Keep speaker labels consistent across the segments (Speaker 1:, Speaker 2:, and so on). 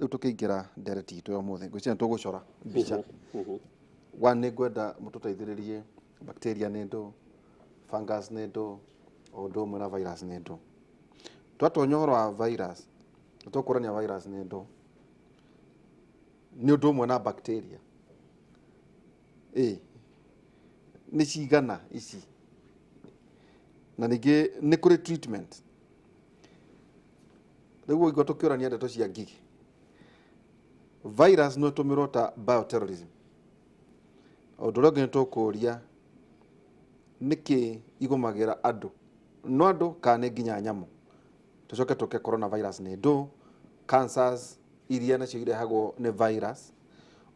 Speaker 1: Rĩu tũkĩingĩra ndereti itũ ya ũmũthĩ, ngwĩciria nĩ tũgũcora mbica. One, nĩ ngwenda mũtũteithĩrĩrie bacteria nĩ ndũ, fungus nĩ ndũ, o ũndũ ũmwe na virus nĩ ndũ. Twatonya ũhoro wa virus, nĩ tũkũrania virus nĩ ndũ, nĩ ũndũ ũmwe na bacteria. Ĩ nĩ cigana ici? Na ningĩ nĩ kũrĩ treatment. Rĩu ũigua tũkĩũrania ndeto cia ngigĩ, virus no ĩtũmĩrwo ta bioterrorism. Ũndũ ũrĩa ũngĩ nĩ tũkũria nĩkĩ igũmagĩra andũ, no andũ kana nĩ nginya nyamũ. Tũcoke tũke coronavirus nĩ ndũ, cancers iria nacio irehagwo nĩ virus,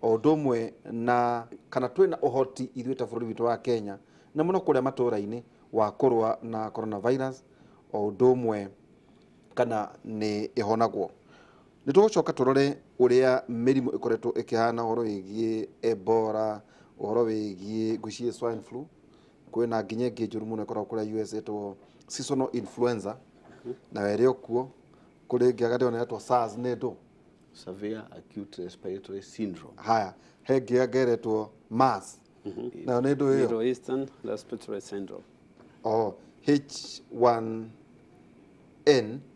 Speaker 1: o ũndũ ũmwe na kana twĩna ũhoti ithuĩ ta bũrũri witũ wa Kenya na mũno kũrĩa matũra-inĩ wa kũrũa na coronavirus, o ũndũ ũmwe kana nĩ ĩhonagwo. Nĩ tũgũcoka tũrore ũrĩa mĩrimũ ĩkoretwo ĩkĩhana ũhoro wĩgiĩ Ebola, ũhoro wĩgiĩ ngwĩciria swine flu, kwĩna nginya ĩngĩ njũru mũno ĩkoragwo kũrĩa US ĩtagwo seasonal influenza, nayo ĩrĩ o kuo. Kũrĩ ĩngĩ anga ndĩrona ĩretwo SARS nĩ ndũ?
Speaker 2: Severe acute respiratory syndrome.
Speaker 1: Haya, he ĩngĩ anga ĩretwo MERS, nayo nĩ ndũ ĩyo?
Speaker 3: Middle Eastern Respiratory Syndrome.
Speaker 1: Oh, H1N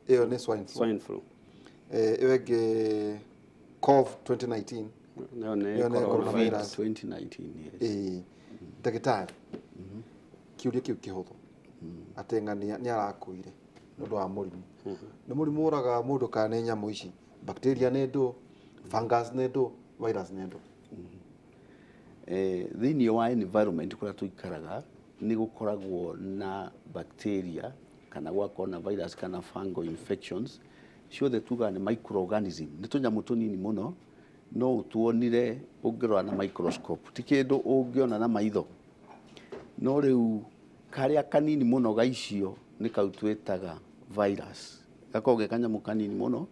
Speaker 1: ĩyo nĩ swine flu.
Speaker 3: Swine flu.
Speaker 1: Ĩyo ĩngĩ CoV 2019.
Speaker 3: Nayo nĩ
Speaker 1: Ĩyo nĩ
Speaker 3: coronavirus.
Speaker 1: coronavirus.
Speaker 2: 2019, yes.
Speaker 1: Ĩĩ, ndagĩtarĩ, kĩũria kĩu kĩhũthũ atĩ ng'ania nĩ arakuire nĩ ũndũ wa mũrimũ. Nĩ mũrimũ ũragaga mũndũ kana nĩ nyamũ ici? Bacteria nĩ ndũ, fungus nĩ ndũ, virus nĩ ndũ?
Speaker 2: Thĩinĩ wa environment kũrĩa tũikaraga nĩ gũkoragwo na bacteria kana gũgakorwo na virus kana fungal infections. Ciothe tugaga nĩ microorganism, nĩ tũnyamũ tũnini mũno no ũtuonire ũngĩrora na microscope, ti kĩndũ ũngĩona na maitho. No rĩu karĩa kanini mũno ga icio nĩ kau twĩtaga virus, gakoragwo ge kanyamũ kanini mũno.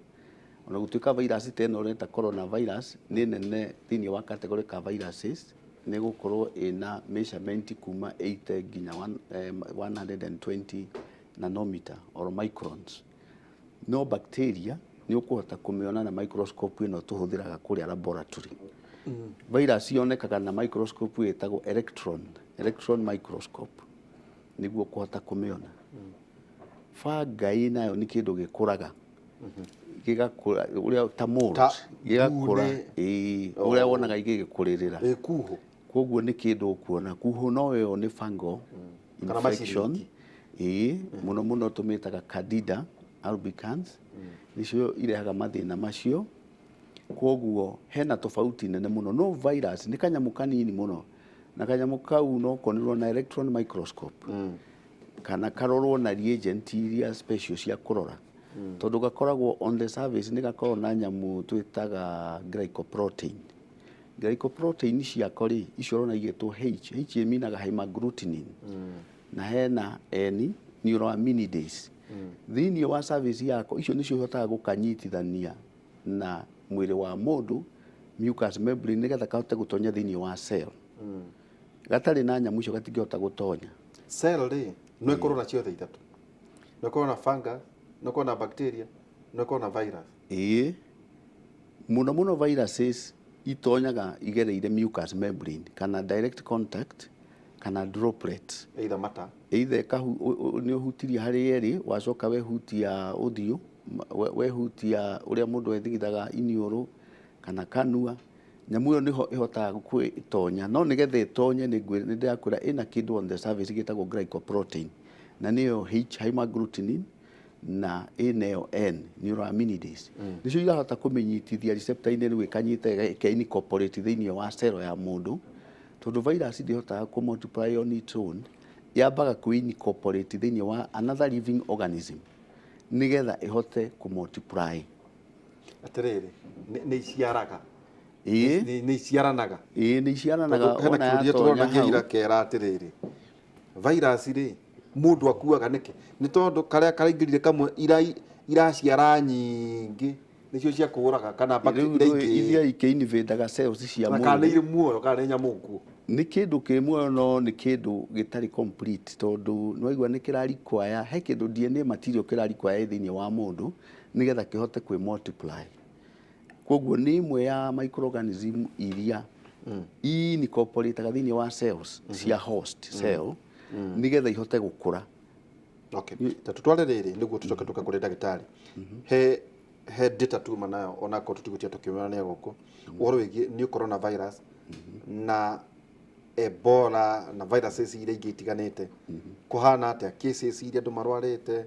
Speaker 2: Ona gũtuĩka virus ta ĩno ũreta coronavirus nĩ nene thĩinĩ wa category ka viruses, nĩ gũkorwo ĩna measurement kuma 80 nginya 120 nanometer or microns. No bacteria nĩ ũkũhota kũmĩona na microscope ĩno tũhũthĩraga kũrĩa laboratory. Virus yonekaga na microscope ĩtagwo electron microscope nĩguo ũkũhota kũmĩona. Fungi nayo nĩ kĩndũ gĩkũraga, gĩgakũra ũrĩa ta mold,
Speaker 1: Ta
Speaker 2: gĩgakũra
Speaker 1: mbune.
Speaker 2: Ĩĩ, ũrĩa wonaga igĩgĩkũrĩrĩra.
Speaker 1: Ĩ kuhũ.
Speaker 2: Koguo nĩ kĩndũ ũkuona kuhũ, no ĩyo nĩ fungal
Speaker 1: Kana
Speaker 2: infection.
Speaker 1: maciringi.
Speaker 2: Ĩĩ, mũno mũno tũmĩtaga Candida albicans, nĩcio irehaga mathĩna macio. Koguo hena tofauti nene mũno. No virus nĩ kanyamũ kanini mũno, na kanyamũ kau no konerwo na electron microscope kana karorwo na reagent iria special cia kũrora, tondũ gakoragwo on the surface nĩ gakoragwo na nyamũ twĩtaga glycoprotein. Glycoprotein ciako rĩ, icio ũrona igĩtwo H, H ĩminaga hemagglutinin, na hena N, neuraminidase. Thĩinĩ wa surface yako icio nĩcio ihotaga gũkanyitithania na mwĩrĩ wa mũndũ, mucous membrane, nĩgetha kahote gũtonya thĩinĩ wa cell. Gatarĩ na nyamũ icio gatingĩhota gũtonya.
Speaker 1: Cell rĩ, no ĩkorwo na ciothe ithatũ? No ĩkorwo na fungus, no ĩkorwo na bacteria, no ĩkorwo na virus?
Speaker 2: Ĩĩ, mũno mũno viruses itonyaga igereire mucous membrane kana direct contact kana droplets.
Speaker 1: Either mata.
Speaker 2: Either nĩ ũhutirie harĩ erĩ, wacoka wehutia ũthiũ, wehutia ũrĩa mũndũ ethigithaga iniũrũ kana kanua, nyamũ ĩyo nĩho ĩhotaga kwĩtonya. No nĩgetha ĩtonye nĩ ndĩrakwĩra ĩna kĩndũ on the surface gĩtagwo glycoprotein, na nĩyo H, hemagglutinin, na ĩna ĩyo N, neuraminidase. Nĩcio irahota kũmĩnyitithia receptor-inĩ, rĩu ĩkanyita ĩke incorporate thĩinĩ wa cell ya mũndũ, tondũ virus ndĩhotaga kũ multiply on its own, yambaga kwĩ incorporate thĩinĩ wa another living organism nĩgetha ĩhote kũ multiply.
Speaker 1: Atĩrĩrĩ, nĩ iciaraga?
Speaker 2: Ĩĩ.
Speaker 1: Nĩ iciaranaga?
Speaker 2: Ĩĩ, nĩ iciaranaga.
Speaker 1: Tondũ hena
Speaker 2: Wona
Speaker 1: kĩũria
Speaker 2: yatonya
Speaker 1: tũronagia
Speaker 2: hau.
Speaker 1: ira kera atĩrĩrĩ, virus rĩ, mũndũ akuaga nĩkĩ? Nĩ tondũ karĩa karaingĩrire kamwe iraciara nyingĩ nĩcio cia kũraga kana
Speaker 2: Rĩu
Speaker 1: bacteria
Speaker 2: ndũĩ
Speaker 1: ingĩ?
Speaker 2: Iria ikĩ-invade-aga cells cia
Speaker 1: Na kana nĩ
Speaker 2: mwĩrĩ.
Speaker 1: irĩ muoyo kana nĩ nyamũ nguũ?
Speaker 2: Nĩ kĩndũ kĩ muoyo no nĩ kĩndũ gĩtarĩ complete, tondũ nĩwaigua nĩ kĩra require, he kĩndũ DNA material kĩra require thĩinĩ wa mũndũ nĩgetha kĩhote kwĩ multiply. Koguo nĩ ĩmwe ya microorganism iria incorporataga thĩinĩ wa cells cia host cell nĩgetha ihote gũkũra.
Speaker 1: Okay, ta tutware rĩrĩ nĩguo tũcoke tũke kũrĩ ndagĩtarĩ. He data tuma nayo onakorwo tũtigũtia tũkiumana gũkũ ũhoro wĩgiĩ new coronavirus na Ebola na viruses iria ingĩ itiganĩte, kũhana atĩa cases iria andũ marwarĩte,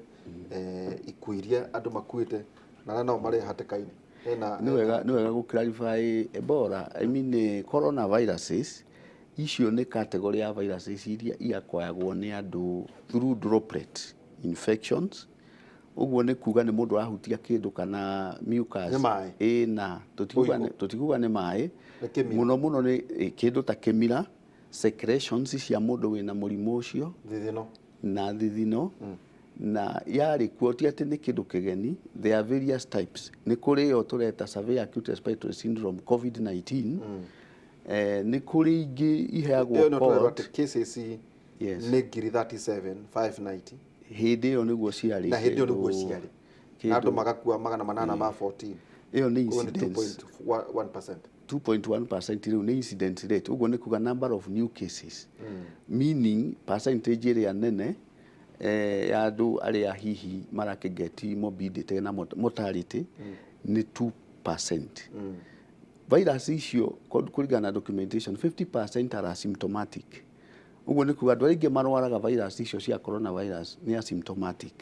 Speaker 1: ikuũ iria andũ makuĩte na arĩa nao marĩ hatĩka-inĩ hena?
Speaker 2: Nĩ wega gũ clarify Ebola, I mean coronaviruses icio nĩ category ya viruses iria iakwayagwo nĩ andũ through droplet infections. Ũguo nĩ kuga nĩ mũndũ arahutia kĩndũ kana mucus.
Speaker 1: Nĩ maĩ?
Speaker 2: Ĩna tũtikuga.
Speaker 1: Ũigũ.
Speaker 2: Tũtikuga nĩ maĩ.
Speaker 1: Nĩ kĩmira.
Speaker 2: Mũno mũno nĩ kĩndũ ta kĩmira, secretions cia mũndũ wĩna mũrimũ ũcio.
Speaker 1: Thithino.
Speaker 2: Na thithino. Na yarĩ kuo, ti atĩ nĩ kĩndũ kĩgeni. There are various types. Nĩ kũrĩ ĩyo tũreta severe acute respiratory syndrome COVID-19, nĩ kũrĩ ingĩ iheagwo
Speaker 1: Ĩyo no tũrerwo
Speaker 2: code.
Speaker 1: atĩ cases nĩ 37,590.
Speaker 2: Hĩndĩ ĩyo nĩguo ciarĩ.
Speaker 1: Na hĩndĩ ĩyo nĩguo
Speaker 2: kĩndũ-
Speaker 1: ciarĩ na andũ magakua 814.
Speaker 2: Ĩyo nĩ
Speaker 1: Koguo nĩ
Speaker 2: incidence.
Speaker 1: 2.1%.
Speaker 2: 2.1% rĩu nĩ incident rate. Ũguo nĩ kuga number of new cases, meaning percentage ĩrĩa nene ya andũ arĩa hihi marakĩgeti morbidity na mortality nĩ 2%. Virus icio kũringana na documentation, 50% are asymptomatic. Ũguo nĩ kuga andũ arĩa aingĩ marwaraga virus icio cia coronavirus nĩ asymptomatic.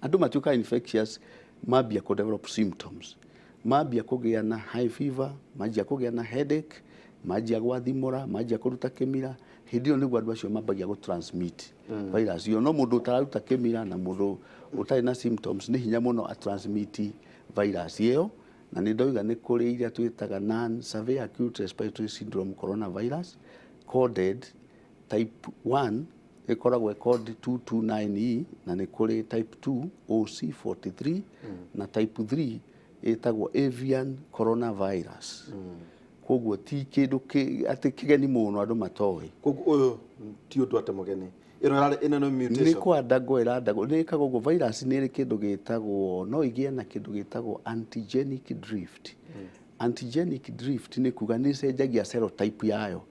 Speaker 2: Andũ matuĩka infectious mambia kũ develop symptoms, mambia kũgĩa na high fever, manjia kũgĩa na headache, manjia gwathimũra, manjia kũruta kĩmira. Hĩndĩ ĩyo nĩguo andũ acio mambagia gũ transmit virus ĩyo. No mũndũ ũtararuta kĩmira na mũndũ ũtarĩ na symptoms, nĩ hinya mũno atransmit virus ĩyo. Na nĩ ndoiga nĩ kũrĩ iria twĩtaga non severe acute respiratory syndrome coronavirus coded type 1, ĩkoragwo code 229E, na nĩ kũrĩ type 2 OC43, na type 3 ĩtagwo avian coronavirus. Koguo ti kĩndũ atĩ kĩgeni mũno andũ matoĩ.
Speaker 1: Koguo ũyũ ti ũndũ atĩ mũgeni, ĩno ĩrarĩ ĩno nĩ
Speaker 2: nĩ
Speaker 1: mutation.
Speaker 2: Kwandagwo ĩrandagwo nĩ ĩkaga ũguo. Virus nĩ ĩrĩ kĩndũ gĩtagwo, no ĩgĩe na kĩndũ gĩtagwo antigenic drift. Antigenic drift nĩ kuga nĩ ĩcenjagia serotype yayo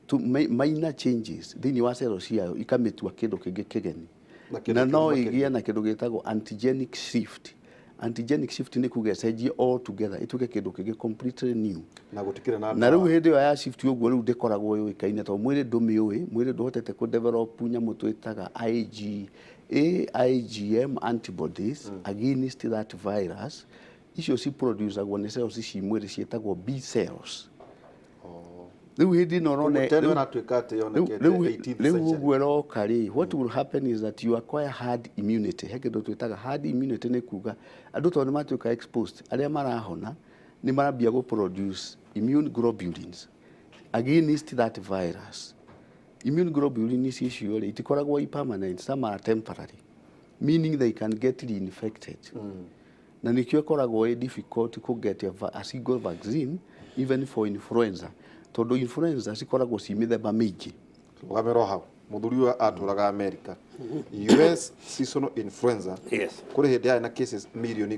Speaker 2: to minor changes thĩinĩ wa cell ciayo ikamĩtua kĩndũ kĩngĩ kĩgeni.
Speaker 1: Na kĩndũ
Speaker 2: Na no
Speaker 1: kĩu makĩria.
Speaker 2: Ĩgĩe na kĩndũ gĩtagwo antigenic shift. Antigenic shift nĩ kuga ĩcenjie all together, ĩtuĩke kĩndũ kĩngĩ completely new.
Speaker 1: Na gũtikĩrĩ na
Speaker 2: Na rĩu
Speaker 1: ndawa.
Speaker 2: Hĩndĩ ĩyo ya shift ũguo, rĩu ndĩkoragwo yũĩkaine tondũ mwĩrĩ ndũmĩũĩ, mwĩrĩ ndũhotete kũ develop nyamũ twĩtaga IgA IgM antibodies against that virus. Icio ciproducagwo nĩ cells ci mwĩrĩ ciĩtagwo B cells. Rĩu hĩndĩ ĩno ũrona
Speaker 1: Koguo teno ĩratuĩka atĩ yonekete 18th
Speaker 2: rĩu
Speaker 1: century.
Speaker 2: Ũguo ĩroka rĩ, what will happen is that you acquire herd immunity. He kĩndũ twĩtaga herd immunity, nĩ kuga andũ tondũ nĩ matuĩka exposed, arĩa marahona nĩ marambia gũ produce immune globulins against that virus. Immune globulins icio rĩ, itikoragwo i permanent, some are temporary, meaning they can get reinfected. Na nĩkĩo ĩkoragwo ĩ difficult kũ get a single vaccine even for influenza, tondũ influenza cikoragwo ci mĩthemba mĩingĩ.
Speaker 1: Rũgamĩro hau, mũthuri ũyũ atũraga America. US seasonal influenza kũrĩ hĩndĩ yarĩ na cases 13 mirioni,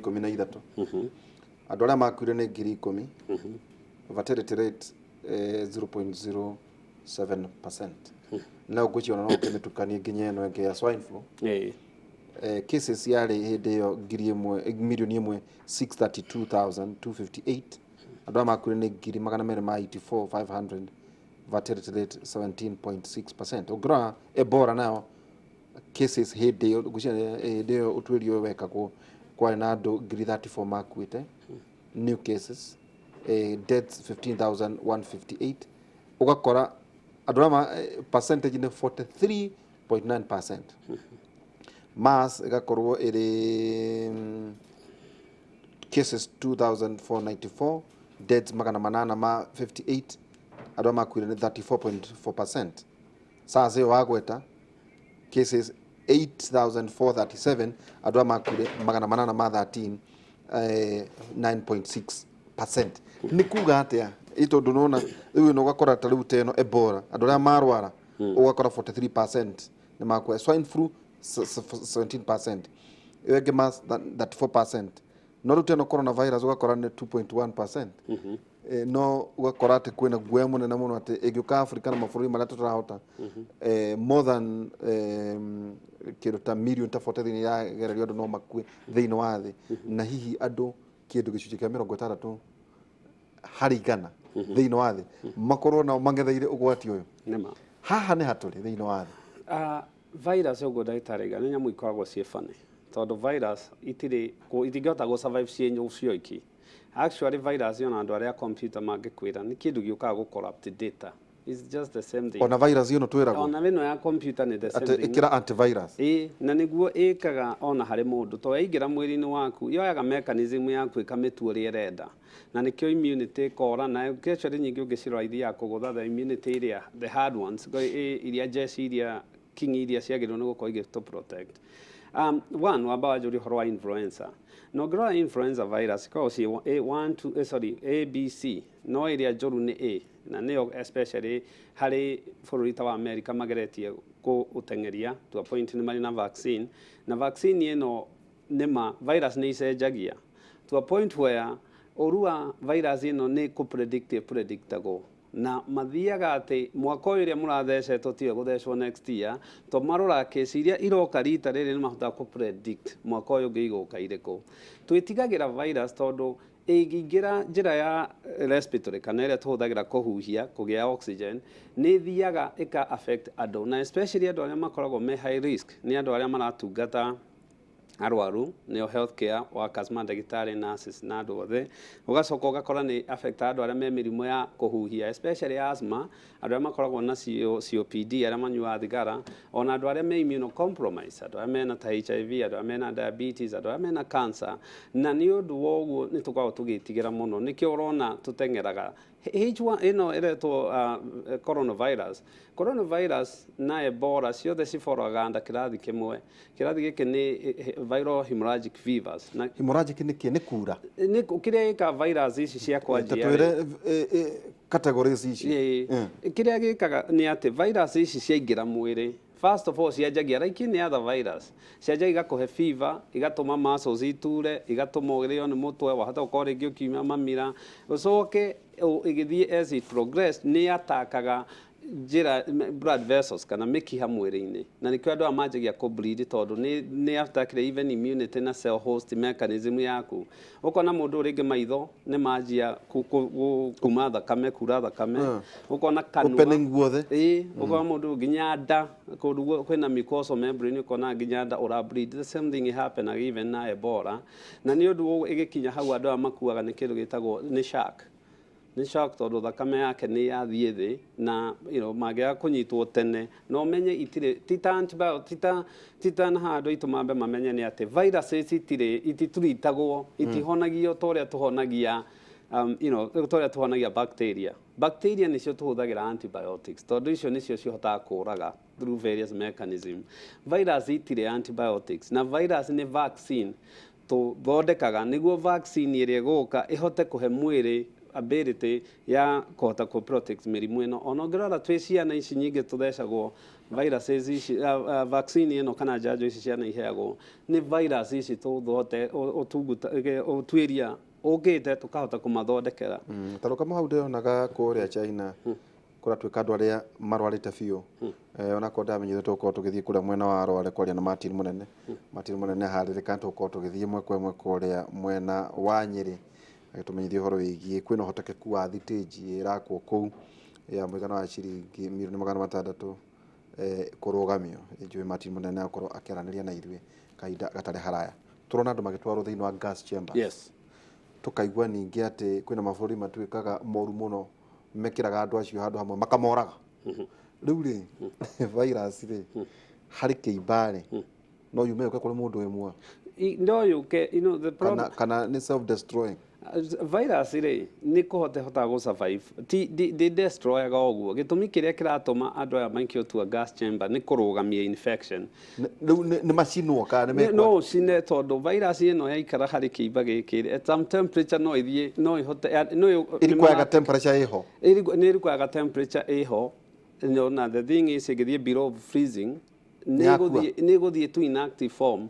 Speaker 1: andũ arĩa makuire nĩ 10,000, fatality rate 0.07%. No ngwĩciria no ũkĩmĩtukanie nginya ĩno ĩngĩ ya swine flu. Cases yarĩ hĩndĩ ĩyo 1,000, 1,000,000 632,258, andũ arĩa makuire nĩ 284,500, fatality rate 17.6%. Ũngĩrora Ebola nayo, cases hĩndĩ ĩyo, ngwĩciria hĩndĩ ĩyo ũtuĩria ũyũ wekagwo, kwarĩ na andũ 34,000 makuĩte, new cases, deaths 15,158. Ũgakora andũ arĩa percentage nĩ 43.9%. MERS ĩgakorwo ĩrĩ cases 2494, deaths 858, andũ arĩa makuire nĩ 34.4%. SARS ĩyo wagweta, cases 8437, andũ arĩa makuire 813, 9.6%. Nĩ kuga atĩa ĩ? Tondũ nona rĩu ĩno ũgakora ta rĩu ta ĩno Ebola, andũ arĩa marwara ũgakora 43% nĩ makua, swine flu 17%, ĩyo ĩngĩ MERS 34%. No rĩu teno coronavirus ũgakora nĩ 2.1%. No ũgakora atĩ kwĩna guoya mũnene mũno atĩ ĩngĩũka Afrika na mabũrũri marĩa tũtarahota, more than kĩndũ ta million ta 40 thĩinĩ yagererio, andũ no makue thĩinĩ wa thĩ, na hihi andũ kĩndũ gĩcunjĩ kĩa 60 harĩ 100 thĩinĩ wa thĩ makorwo nao mang'etheire ũgwati ũyũ.
Speaker 3: Nĩma.
Speaker 1: Haha nĩ hatũrĩ thĩinĩ wa thĩ?
Speaker 3: Virus ũguo ndagĩtarĩ iga nĩ nyamũ ikoragwo ciĩ funny, tondũ virus itirĩ itingĩhota gũ survive ciĩ cioiki. Actually, virus ona andũ arĩa a computer mangĩkwĩra nĩ kĩndũ gĩũkaga gũ corrupt data. It's just the same thing.
Speaker 1: Ona virus ĩno twĩragwo
Speaker 3: Ona ĩno ya computer nĩ the same
Speaker 1: atĩ
Speaker 3: thing.
Speaker 1: Ĩkĩra antivirus.
Speaker 3: Ĩĩ, na nĩguo ĩkaga ona harĩ mũndũ, to yaingĩra mwĩrĩ-inĩ waku yoyaga mechanism yaku ĩkamĩtua ũrĩa ĩrenda, na nĩkĩo immunity ĩkora. Na actually nyingĩ ũngĩcirora ithiaga kũgũtha the immunity ĩrĩa the hard ones, iria jeshi iria king iria ciagĩrĩirwo nĩ gũkorwo igĩtũ protect. One wamba wanjũria ũhoro wa influenza, na ũngĩrora influenza virus ikoragwo ciĩ A, 1 2, sorry, A B C, no ĩrĩa njũru nĩ A, na nĩyo especially harĩ bũrũri ta wa America mageretie kũũteng'eria to a point nĩ marĩ na vaccine. Na vaccine ĩno nĩma virus nĩ icenjagia to a point where ũru wa virus ĩno nĩ kũ predict predictable, na mathiaga atĩ mwaka ũyũ ũrĩa mũrathecetwo tiwe gũthecwo next year, to marora kesi iria iroka rita rĩrĩ nĩ mahotaga kũ predict mwaka ũyũ ũngĩ igũka irĩkũ. Twĩtigagĩra virus tondũ ĩngĩingĩra njĩra ya respiratory kana ĩrĩa tũhũthagĩra kũhuhia kũgĩa oxygen, nĩ ĩthiaga ĩka affect andũ, na especially andũ arĩa makoragwo me high risk nĩ andũ arĩa maratungata arwaru, nĩo healthcare workers, mandagĩtarĩ, nurses na andũ othe. Ũgacoka ũgakora nĩ affect andũ arĩa me mĩrimũ ya kũhuhia, especially asthma, andũ arĩa makoragwo na COPD, arĩa manyuaga thigara, ona andũ arĩa me immunocompromised, andũ arĩa mena ta HIV, andũ arĩa mena diabetes, andũ arĩa mena cancer. Na nĩ ũndũ wa ũguo nĩ tũkoragwo tũgĩtigĩra mũno, nĩkĩo ũrona tũteng'eraga H1 ĩno ĩretwo coronavirus. Coronavirus na Ebola ciothe ciborogaga nda kĩrathi kĩmwe. Kĩrathi gĩkĩ nĩ viral hemorrhagic fevers na
Speaker 1: Hemorrhagic nĩ kĩ? Nĩ kura?
Speaker 3: Nĩ kĩrĩa gĩkaga virus ici cia
Speaker 1: ta
Speaker 3: kwanjia
Speaker 1: twĩre categories ici.
Speaker 3: Ĩĩ. Kĩrĩa gĩkaga nĩ atĩ virus ici ciaingĩra mwĩrĩ, first of all cianjagia like any other virus, cianjagia igakũhe fever, igatũma muscles iture, igatũma ũrĩo nĩ mũtwe, wahota gũkorwo rĩngĩ ũkiuma mamira, ũcoke ĩgĩthiĩ as it progress nĩ atakaga njĩra blood vessels kana mĩkiha mwĩrĩ-inĩ, na nĩkĩo andũ aya manjagia kũ bleed, tondũ nĩ attackire even immunity na cell host mechanism yaku. Ũkona mũndũ rĩngĩ maitho nĩ manjia kuma thakame, kura thakame, ũkona kanua
Speaker 1: Opening guothe.
Speaker 3: Ĩĩ, ũkona mũndũ nginya nda kũndũ kwĩna mucosal membrane, ũkona nginya nda ũra bleed. The same thing happen even na Ebola, na nĩ ũndũ ĩgĩkinya hau andũ aya makuaga nĩ kĩndũ gĩtagwo nĩ shock, nĩ shock, tondũ thakame yake nĩ yathiĩ thĩ. Na mangĩaga kũnyitwo tene na ũmenye itirĩ tita antibiotic, tita na haha andũ aitũ mambe mamenye nĩ atĩ viruses itirĩ itituritagwo, itihonagio ta ũrĩa tũhonagia ta ũrĩa tũhonagia bacteria. Bacteria nĩcio tũhũthagĩra antibiotics, tondũ icio nĩcio cihotaga kũraga through various mechanism. Virus itirĩ antibiotics, na virus nĩ vaccine tũthondekaga nĩguo vaccine ĩrĩa ĩgũka ĩhote kũhe mwĩrĩ ability ya kũhota kũ protect mĩrimũ ĩno. Ona ũngĩrora twĩ ciana ici nyingĩ tũthecagwo viruses ici, vaccine ĩno kana njanjo ici ciana iheagwo nĩ virus ici tũthote ũtunguta ũtuĩria ũkĩte tũkahota kũmathondekera.
Speaker 1: Ta rũkama hau ndĩronaga kũrĩa China kũratuĩka andũ arĩa marwarĩte biũ, onakorwo ndamenyire tũgũkorwo tũgĩthiĩ kũrĩa mwena wa Rware kwaria na Martin Mũnene. Martin Mũnene harĩrĩka tũgũkorwo tũgĩthiĩ ĩmwe kwa ĩmwe kũrĩa mwena wa Nyĩrĩ agĩtũmenyithia ũhoro wĩgiĩ kwĩna ũhotekeku wa thitĩnji ĩrakwo kũu ya mũigana wa ciringi mirioni 600 kũrũgamio. Njũĩ Martin Mũnene akorwo akĩaranĩria na ithuĩ kahinda gatarĩ haraya. Tũrona andũ magĩtwarwo thĩinĩ wa gas chambers. Tũkaigua ningĩ atĩ kwĩna mabũrũri matuĩkaga moru mũno, mekĩraga andũ acio handũ hamwe makamoraga. Rĩu rĩ, virus rĩ, harĩ kĩimba rĩ, no yume yũke kũrĩ mũndũ wĩ muoyo?
Speaker 3: No yũke, the problem
Speaker 1: Kana nĩ self destroying?
Speaker 3: Virus rĩ, nĩ kũhota ĩhotaga gũ survive, ti ndĩ destroyaga. Ũguo gĩtũmi kĩrĩa kĩratũma andũ aya maikio tua gas chamber nĩ kũrũgamia infection.
Speaker 1: Rĩu nĩ macinwo kana nĩ mekwo?
Speaker 3: No ũcine, tondũ virus ĩno yaikara harĩ kĩimba gĩkĩ at some temperature no ĩthiĩ, no ĩhote no
Speaker 1: Ĩrikwaga temperature ĩho?
Speaker 3: Nĩ ĩrikwaga temperature ĩho. No, na the thing is ĩngĩthiĩ below freezing nĩ
Speaker 1: Nĩ yakua.
Speaker 3: ĩgũthiĩ to inactive form.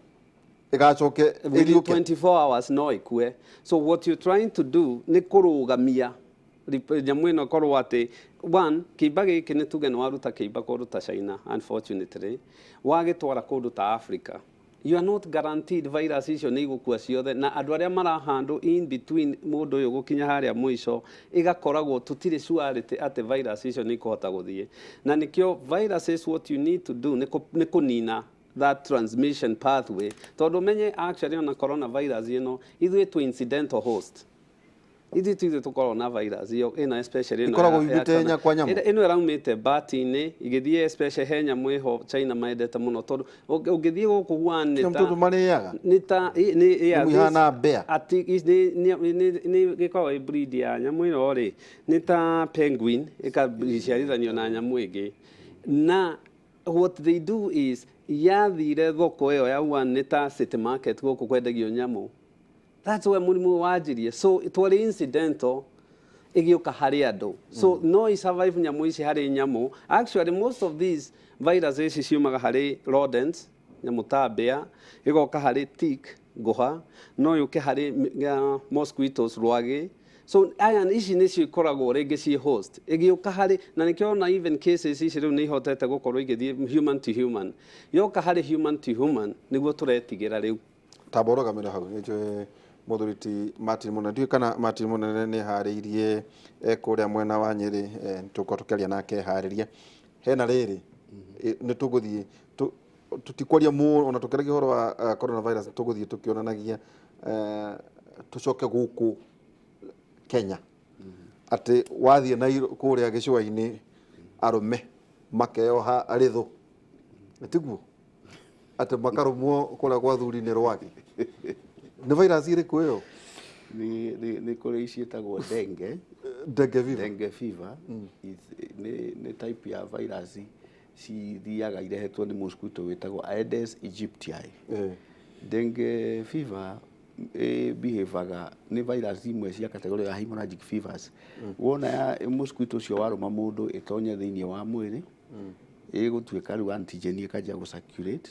Speaker 1: Ĩgacoke
Speaker 3: Within
Speaker 1: ĩriũke.
Speaker 3: 24 hours no ĩkue. So what you're trying to do nĩ kũrũgamia nyamũ ĩno korwo atĩ one kĩimba gĩkĩ, nĩ tuge nĩ waruta kĩimba kũndũ ta China, unfortunately wagĩtwara kũndũ ta Africa, you are not guaranteed virus icio nĩ igũkua ciothe, na andũ arĩa marahandũ in between mũndũ ũyũ gũkinya harĩa mũico, ĩgakoragwo tũtirĩ surety atĩ virus icio nĩ ikũhota gũthiĩ. Na nĩkĩo viruses, what you need to do nĩ kũnina that transmission pathway, tondũ menye actually ona coronavirus ĩno, ithuĩ twĩ incidental host, ithuĩ tuithuĩ tũkoragwo na virus ĩyo ĩno, especially ĩno
Speaker 1: Ĩkoragwo
Speaker 3: ya
Speaker 1: yumĩte
Speaker 3: corona.
Speaker 1: kwa nyamũ?
Speaker 3: Ĩno ĩraumĩte bat-inĩ ĩgĩthiĩ, especially he nyamũ ĩho China mendete mũno, tondũ ũngĩthiĩ gũkũ Wuhan nĩ
Speaker 1: Nyamũ
Speaker 3: ta
Speaker 1: tũtũ marĩaga.
Speaker 3: Nĩ ta nĩ yeah,
Speaker 1: Nyamũ ihana bear.
Speaker 3: Ati nĩ gĩkoragwo ĩ breed ya nyamũ ĩno rĩ, nĩ ta penguin ĩkaciarithanio na nyamũ ĩngĩ. Na what they do is yathire thoko ĩyo ya Wuhan, nĩ ta city market gũkũ kwendagio nyamũ. That's where mũrimũ wanjirie. So twarĩ incidental ĩgĩũka harĩ andũ. So no i survive nyamũ ici harĩ nyamũ. Actually, most of these viruses ici ciumaga harĩ rodents, nyamũ ta mbĩa, ĩgoka harĩ tick, ngũha, no yũke harĩ mosquitoes, rwagĩ. So aya ici nĩcio ikoragwo rĩngĩ ciĩ host ĩgĩũka harĩ, na nĩkĩo ona even cases ici rĩu nĩ ihotete gũkorwo igĩthiĩ human to human. Yoka harĩ human to human nĩguo tũretigĩra rĩu.
Speaker 1: Tamba ũrũgamĩre hau, nĩnjũĩ mũthuri ti Martin Mũnene, ndiũĩ kana Martin Mũnene nĩ harĩirie kũrĩa mwena wa Nyĩrĩ. Tũkorwo tũkĩaria nake harĩrie hena rĩrĩ. Nĩ tũgũthiĩ tũtikwaria mũno ona tũkĩaragia ũhoro wa coronavirus, tũgũthiĩ tũkĩonanagia, tũcoke gũkũ Kenya, atĩ wathiĩ kũrĩa gĩcũa-inĩ arũme makeoha rĩthũ, tiguo atĩ makarũmwo kũrĩa gwa thuri nĩ rwagĩ? Nĩ virus ĩrĩkũ ĩyo?
Speaker 2: Nĩ kũrĩ ici ĩtagwo dengue.
Speaker 1: Dengue fever.
Speaker 2: Dengue fever nĩ type ya virus cithiaga irehetwo nĩ mosquito wĩtagwo Aedes aegypti. Dengue fever behavior nĩ virus imwe cia category ya hemorrhagic fevers. Wona ya mosquito ũcio warũma mũndũ, ĩtonye thĩinĩ wa mwĩrĩ, ĩgũtuĩka rĩu antigen ĩkanjia gũ circulate,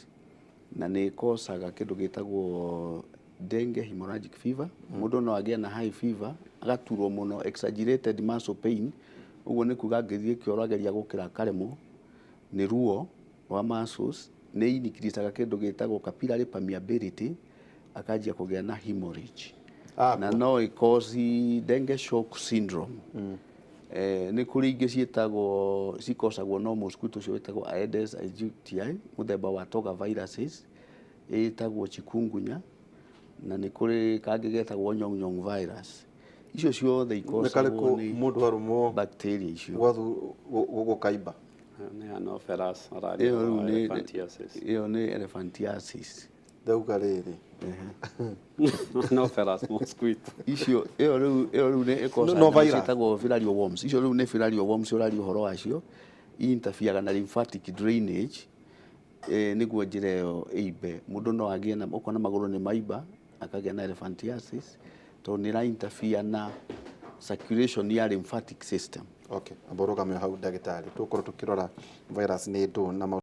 Speaker 2: na nĩ ĩkocaga kĩndũ gĩtagwo dengue hemorrhagic fever. Mũndũ no agĩe na high fever, agaturwo mũno, exaggerated muscle pain, ũguo nĩ kuga angĩthiĩ kĩoro ageria gũkĩra akaremwo nĩ ruo rwa muscles. Nĩ increasaga kĩndũ gĩtagwo capillary permeability, akanjia kũgĩa na hemorrhage. Na no ĩcause dengue shock syndrome. Nĩ kũrĩ ingĩ ciĩtagwo cikosagwo no mosquito ũcio wĩtagwo Aedes aegypti, mũthemba wa toga viruses ĩtagwo chikungunya, na nĩ kũrĩ kangĩ getagwo nyong nyong virus. Icio ciothe
Speaker 1: Nĩ
Speaker 2: ikosagwo
Speaker 1: karĩkũ
Speaker 2: nĩ
Speaker 1: mũndũ arũmwo
Speaker 2: bacteria icio.
Speaker 1: gwathu gũkaimba?
Speaker 3: Nĩ Anopheles araria.
Speaker 2: Ĩyo rĩu
Speaker 3: wa
Speaker 2: nĩ
Speaker 3: elephantiasis.
Speaker 2: Ĩyo nĩ elephantiasis.
Speaker 1: Ndauga rĩrĩ.
Speaker 3: Anopheles mosquito.
Speaker 2: Icio ĩyo rĩu nĩ ĩkocaga
Speaker 1: No
Speaker 2: nyamũ
Speaker 1: virus.
Speaker 2: ciĩtagwo filarial worms. Icio rĩu nĩ filarial worms ũraria ũhoro wacio, interferga na lymphatic drainage, nĩguo njĩra ĩyo ĩimbe. Mũndũ no agĩe na ũkona magũrũ nĩ maimba, akagĩa na elephantiasis, tondũ nĩ ĩra interfere na circulation ya lymphatic system.
Speaker 1: Okay, amba ũrũgame hau, ndagĩtarĩ. Tũgũkorwo tũkĩrora virus nĩ ndũ na maũndũ.